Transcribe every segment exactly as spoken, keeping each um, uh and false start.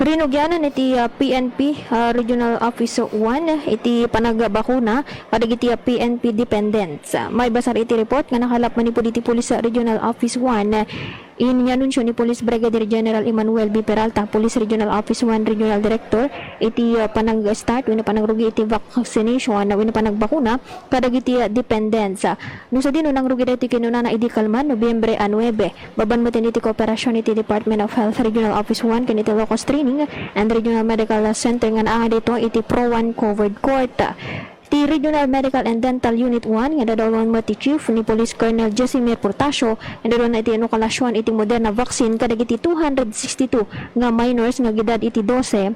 Rinugianan iti, ah, P N P, ah, Regional Office one iti panagbakuna kadagiti, ah, P N P dependents. Ah, maibasar iti report nga nakalap manipud iti Police Regional Office one, ah, inianunsio ni Police Brigadier General Emmanuel B. Peralta, Police Regional Office one Regional Director, iti, ah, panag-start wenno panagrugi iti vaccination wenno panagbakuna kadagiti, ah, dependents. Ah, no sadino nangrugi daytoy kinunana idi kalman, Nobyembre a nuebe. Babaen met iti kooperasion iti Department of Health Regional Office one ken iti Locos Training and Regional Medical Center nga naangan daytoy iti Pro one Covered Court. Ti Regional Medical and Dental Unit one nga dadauluan met ti Chief ni Police Colonel Jesimir Portasio nga dadauluan iti inokulasion iti Moderna vaccine kadagiti two hundred sixty-two nga minors nga agidad iti dose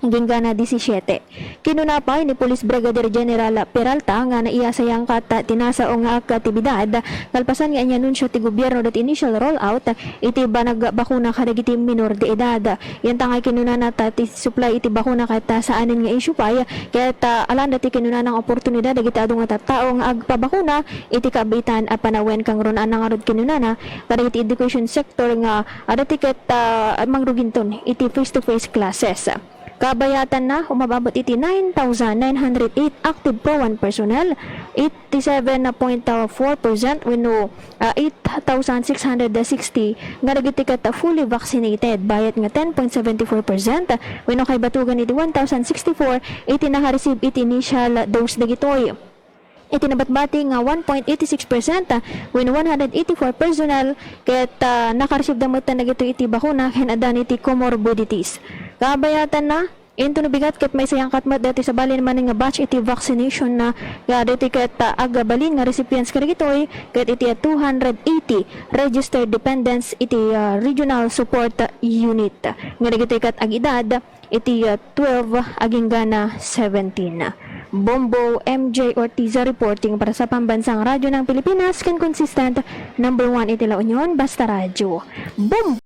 agingga disisiete. Kinuna pay ni Police Brigadier General Peralta nga naisayangkat ti nasao nga aktibidad kalpasan nga inianunsio ti gobierno daytoy initial rollout iti panagbakuna kadagiti minor de edad. Yantangay kinunana ta ti supply iti bakuna ket, ah, saanen nga issue pay ket, ah, alaanda ti kinunana nga oportunidad dagiti adu nga tattao nga agpabakuna iti kaabitan a panawen. Kangrunaanna ngarud kinunana kadagiti education sector nga adda ti ket, ah, mangruginton iti face-to-face classes. Kabayatanna, umababot iti nine thousand nine hundred eight active Pro one personnel, eighty-seven point four percent wenno, ah, eight thousand six hundred sixty nga dagiti ket fully vaccinated, bayat nga ten point seventy-four percent wenno kaibatugan iti one thousand sixty-four iti nakareceive iti initial dose dagitoy. Iti nabatbati nga one point eighty-six percent wenno one hundred eighty-four personnel ket, ah, nakareceive da met dagitoy iti bakuna ken adda iti comorbidities. Kabayatanna, inton bigat ket maisayangkat met daytoy sabali manen nga batch iti vaccination na nga daytoy ket, ah, agbalin nga recipients kadagitoy ket iti, ah, two hundred eighty registered dependents iti, ah, regional support unit nga dagitoy ket agidad iti, ah, twelve agingga seventeen. Bombo, M J Ortiz reporting para sa Pambansang Radyo ng Pilipinas, ken consistent number one iti La Union, Basta Radyo. Bombo!